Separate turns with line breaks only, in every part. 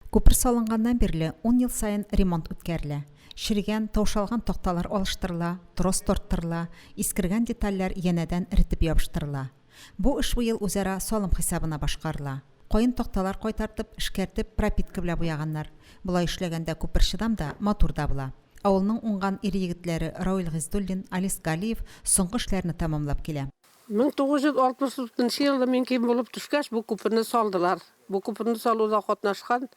Күпер салынганнан бирле ун ел саен ремонт үткәрелә. Черегән, таушалган такталар алыштырыла, трос тарттырыла, искергән детальләр янәдән эретеп ябыштырыла. Бу эш быел үзара салым хисабына башкарыла. Каен такталар кайтартып, эшкәртеп, пропитка белән буяганнар. Болай эшләгәндә күпер чыдам да, матур да була. Авылның уңган ир-егетләре Рауил Гыйздуллин, Алис Галиев соңгы эшләрне тәмамлап килә.
1964 нчы елда мин ким булып төшкәч, бу күперне салдылар. Бу күперне салуда катнашкан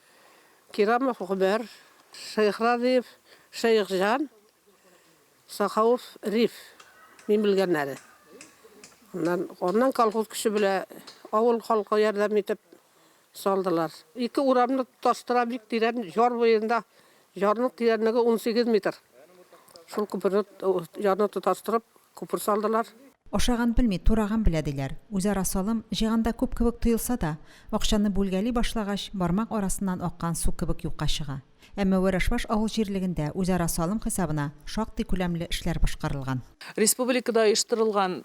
Кирамов Гомәр, Шәйхразиев Шәехҗан, Сахауов Риф, мин белгәннәре. Аннан, аннан колхоз көче белә авыл халкы ярдәм итеп салдылар. Ике урамны тоташтыра, бик тирән яр буенда, ярның тирәнлеге 18 метр. Шул күперне, ярны тоташтырып, күпер салдылар.
Ашаган белми, тураган белә, диләр. Үзара салым җыйганда күп кебек тоелса да, акчаны бүлгәли башлагач, бармак арасыннан аккан су кебек юкка чыга. Әмма Вәрәшбаш авыл җирлегендә үзара салым хисабына шактый күләмле эшләр башкарылган.
Республикада оештырылган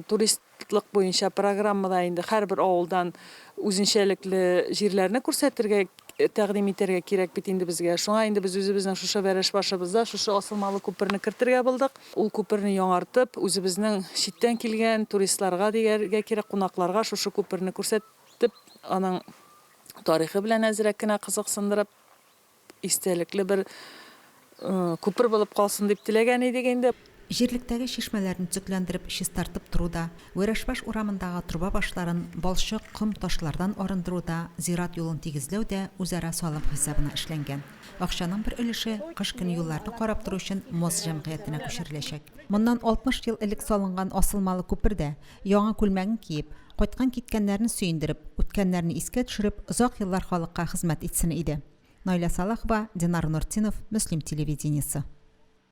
турист Лык буенча программада инде һәрбер авылдан үзенчәлекле җирләрне күрсәтергә, тәкъдим итәргә кирәк бит инде безгә. Шуңа инде без үзебезнең шушы Вәрәшбашыбызда шушы асылмалы күперне кертергә булдык. Ул күперне яңартып, үзебезнең читтән килгән туристларга дияргә кирәк, кунакларга шушы күперне күрсәтеп, аның тарихы белән әзрәк кенә кызыксындырып, Истәлекле бер күпер булып калсын дип теләгән идек инде.
Җирлектәге чишмәләрне төзекләндереп, чистартып тору да, Вәрәшбаш урамындагы труба башларын балчык, ком, ташлардан арындыру да, зират юлын тигезләү дә үзара салым хисабына эшләнгән. Акчаның бер өлеше кыш көне юлларны карап тору өчен Мост җәмгыятенә күчереләчәк. Моннан 60 ел элек салынган асылмалы күпер дә, яңа күлмәген киеп, кайткан-киткәннәрне сөендереп, үткәннәрне искә төшереп, озак еллар халыкка хезмәт итсен иде. Наилә Салахова, Динар Нуртдинов, Мөслим телевидениесе.